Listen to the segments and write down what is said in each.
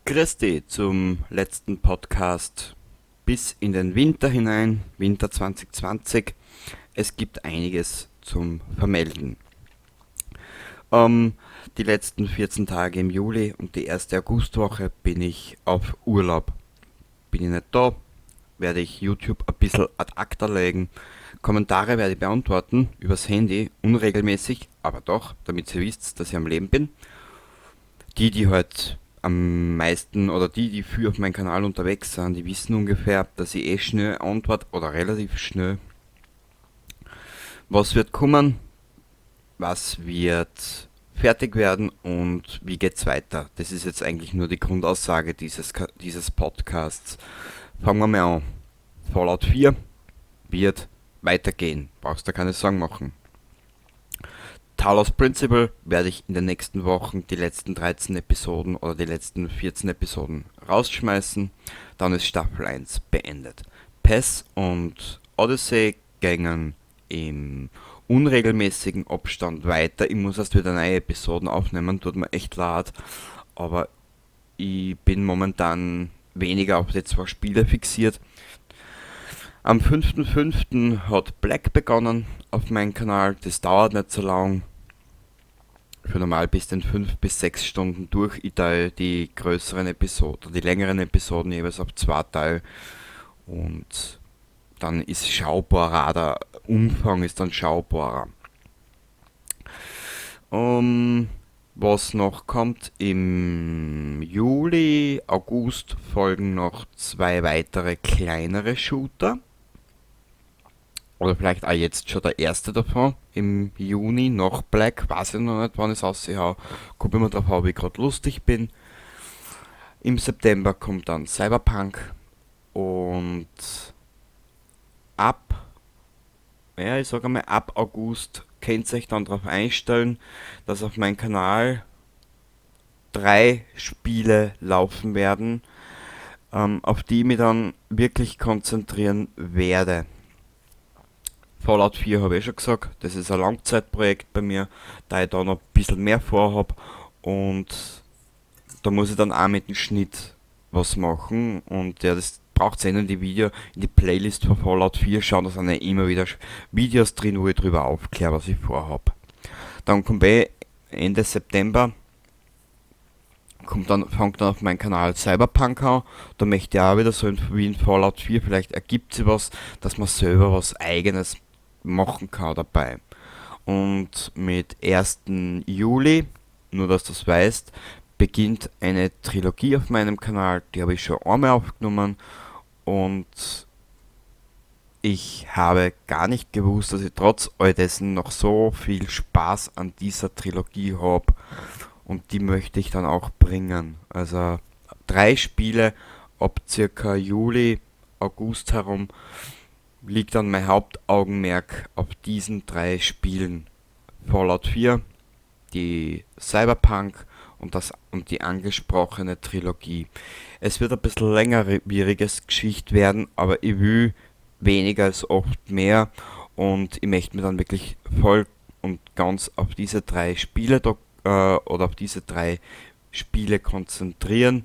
Grüß dich zum letzten Podcast bis in den Winter hinein, Winter 2020. Es gibt einiges zum Vermelden. Die letzten 14 Tage im Juli und die erste Augustwoche bin ich auf Urlaub. Bin ich nicht da, werde ich YouTube ein bisschen ad acta legen. Kommentare werde ich beantworten übers Handy, unregelmäßig, aber doch, damit ihr wisst, dass ich am Leben bin. Die, die halt am meisten oder die, die viel auf meinem Kanal unterwegs sind, die wissen ungefähr, dass ich eh schnell antworte oder relativ schnell. Was wird kommen? Was wird fertig werden und wie geht's weiter? Das ist jetzt eigentlich nur die Grundaussage dieses Podcasts. Fangen wir mal an. Fallout 4 wird weitergehen. Brauchst da keine Sorgen machen. Talos Principle werde ich in den nächsten Wochen die letzten 13 Episoden oder die letzten 14 Episoden rausschmeißen. Dann ist Staffel 1 beendet. PES und Odyssey gängen im unregelmäßigen Abstand weiter. Ich muss erst wieder neue Episoden aufnehmen, tut mir echt leid. Aber ich bin momentan weniger auf die zwei Spiele fixiert. Am 5.5. hat Black begonnen auf meinem Kanal. Das dauert nicht so lang. Für normal bis den 5 bis 6 Stunden durch. Ich teile die größeren Episoden, die längeren Episoden jeweils auf zwei Teile. Und dann ist schaubarer, der Umfang ist dann schaubarer. Was noch kommt, im Juli, August folgen noch zwei weitere kleinere Shooter. Oder vielleicht auch jetzt schon der erste davon. Im Juni noch Black. Weiß ich noch nicht, wann ich es raushau. Kommt immer drauf an, wie ich gerade lustig bin. Im September kommt dann Cyberpunk. Und ab, ja, ich sage einmal, ab August könnt ihr euch dann darauf einstellen, dass auf meinem Kanal drei Spiele laufen werden, auf die ich mich dann wirklich konzentrieren werde. Fallout 4 habe ich schon gesagt, das ist ein Langzeitprojekt bei mir, da ich da noch ein bisschen mehr vorhab und da muss ich dann auch mit dem Schnitt was machen und ja, das braucht eh in die Video, in die Playlist von Fallout 4 schauen, da sind ja immer wieder Videos drin, wo ich drüber aufkläre, was ich vorhab. Dann kommt eh Ende September fängt dann auf meinem Kanal Cyberpunk an. Da möchte ich auch wieder so wie in Fallout 4, vielleicht ergibt sich was, dass man selber was Eigenes machen kann dabei. Und mit 1. Juli, nur dass du das weißt, beginnt eine Trilogie auf meinem Kanal, die habe ich schon einmal aufgenommen und ich habe gar nicht gewusst, dass ich trotz all dessen noch so viel Spaß an dieser Trilogie habe und die möchte ich dann auch bringen. Also drei Spiele ab circa Juli, August herum liegt dann mein Hauptaugenmerk auf diesen drei Spielen. Fallout 4, die Cyberpunk und die angesprochene Trilogie. Es wird ein bisschen längerwieriges Geschichte werden, aber ich will weniger als oft mehr und ich möchte mich dann wirklich voll und ganz auf diese drei Spiele da, oder auf diese drei Spiele konzentrieren,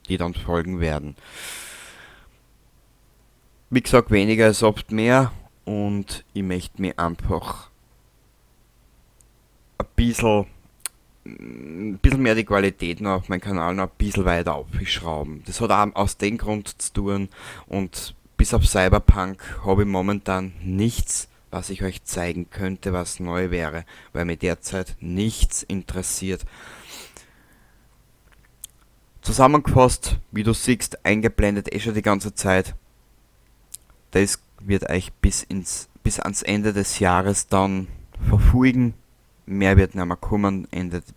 die dann folgen werden. Wie gesagt, weniger ist oft mehr und ich möchte mich einfach ein bisschen mehr die Qualität noch auf meinem Kanal noch ein bisschen weiter aufschrauben. Das hat auch aus dem Grund zu tun und bis auf Cyberpunk habe ich momentan nichts, was ich euch zeigen könnte, was neu wäre, weil mich derzeit nichts interessiert. Zusammengefasst, wie du siehst, eingeblendet eh schon die ganze Zeit. Das wird euch bis ans Ende des Jahres dann verfolgen. Mehr wird nicht mehr kommen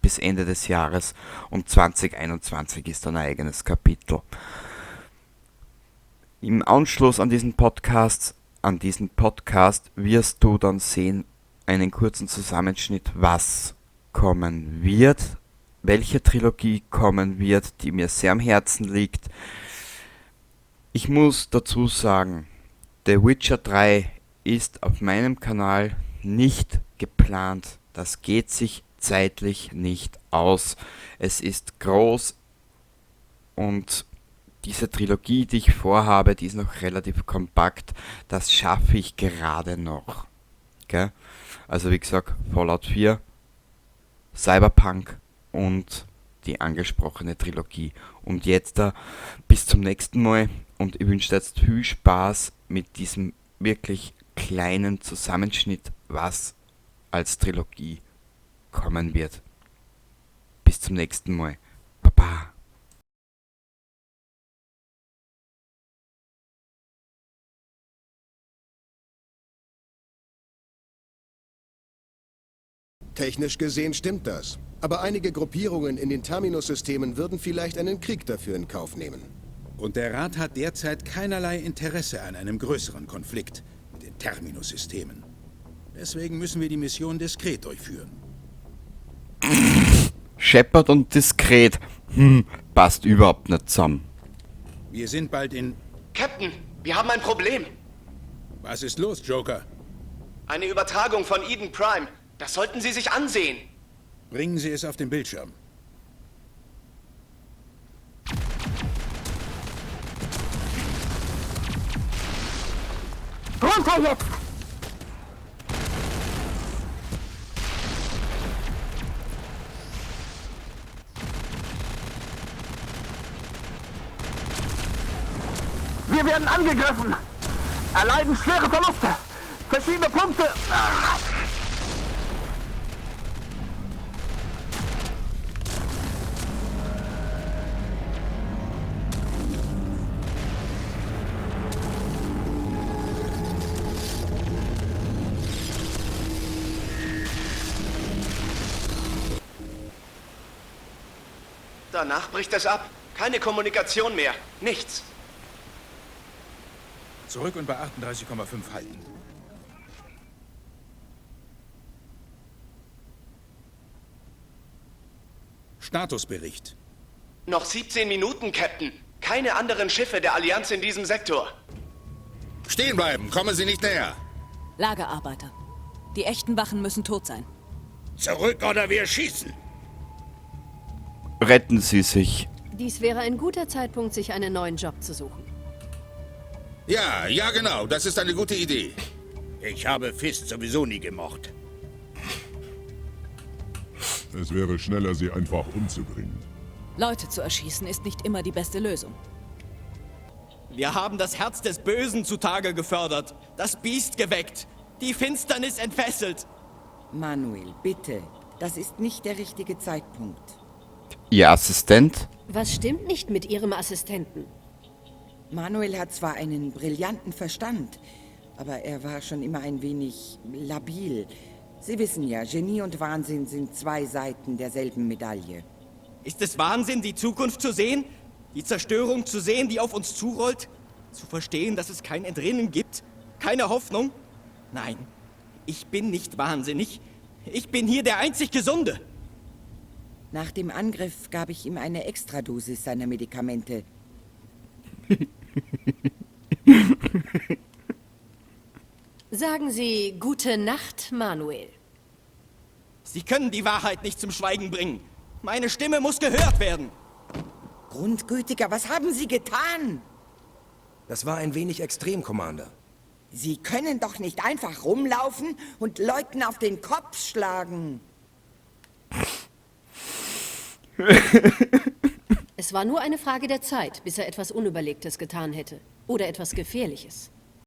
bis Ende des Jahres und 2021 ist dann ein eigenes Kapitel. Im Anschluss an diesen Podcast wirst du dann sehen, einen kurzen Zusammenschnitt, was kommen wird, welche Trilogie kommen wird, die mir sehr am Herzen liegt. Ich muss dazu sagen, The Witcher 3 ist auf meinem Kanal nicht geplant. Das geht sich zeitlich nicht aus. Es ist groß Und diese Trilogie, die ich vorhabe, die ist noch relativ kompakt. Das schaffe ich gerade noch. Gell? Also wie gesagt, Fallout 4, Cyberpunk und die angesprochene Trilogie. Und jetzt bis zum nächsten Mal und ich wünsche dir jetzt viel Spaß mit diesem wirklich kleinen Zusammenschnitt, was als Trilogie kommen wird. Bis zum nächsten Mal. Baba. Technisch gesehen stimmt das. Aber einige Gruppierungen in den Terminus-Systemen würden vielleicht einen Krieg dafür in Kauf nehmen. Und der Rat hat derzeit keinerlei Interesse an einem größeren Konflikt mit den Terminus-Systemen. Deswegen müssen wir die Mission diskret durchführen. Shepard und diskret. Passt überhaupt nicht zusammen. Wir sind bald in... Captain, wir haben ein Problem. Was ist los, Joker? Eine Übertragung von Eden Prime. Das sollten Sie sich ansehen. Bringen Sie es auf den Bildschirm. Runter jetzt! Wir werden angegriffen! Erleiden schwere Verluste! Verschiedene Punkte! Ah! Danach bricht es ab. Keine Kommunikation mehr. Nichts. Zurück und bei 38,5 halten. Statusbericht. Noch 17 Minuten, Captain. Keine anderen Schiffe der Allianz in diesem Sektor. Stehen bleiben, kommen Sie nicht näher. Lagerarbeiter. Die echten Wachen müssen tot sein. Zurück oder wir schießen. Retten Sie sich. Dies wäre ein guter Zeitpunkt, sich einen neuen Job zu suchen. Ja, ja genau, das ist eine gute Idee. Ich habe Fist sowieso nie gemocht. Es wäre schneller, sie einfach umzubringen. Leute zu erschießen ist nicht immer die beste Lösung. Wir haben das Herz des Bösen zutage gefördert, das Biest geweckt, die Finsternis entfesselt. Manuel, bitte, das ist nicht der richtige Zeitpunkt. Ihr Assistent? Was stimmt nicht mit Ihrem Assistenten? Manuel hat zwar einen brillanten Verstand, aber er war schon immer ein wenig labil. Sie wissen ja, Genie und Wahnsinn sind zwei Seiten derselben Medaille. Ist es Wahnsinn, die Zukunft zu sehen? Die Zerstörung zu sehen, die auf uns zurollt? Zu verstehen, dass es kein Entrinnen gibt? Keine Hoffnung? Nein, ich bin nicht wahnsinnig. Ich bin hier der einzig Gesunde. Nach dem Angriff gab ich ihm eine Extradosis seiner Medikamente. Sagen Sie gute Nacht, Manuel. Sie können die Wahrheit nicht zum Schweigen bringen. Meine Stimme muss gehört werden. Grundgütiger, was haben Sie getan? Das war ein wenig extrem, Commander. Sie können doch nicht einfach rumlaufen und Leuten auf den Kopf schlagen. Es war nur eine Frage der Zeit, bis er etwas Unüberlegtes getan hätte. Oder etwas Gefährliches.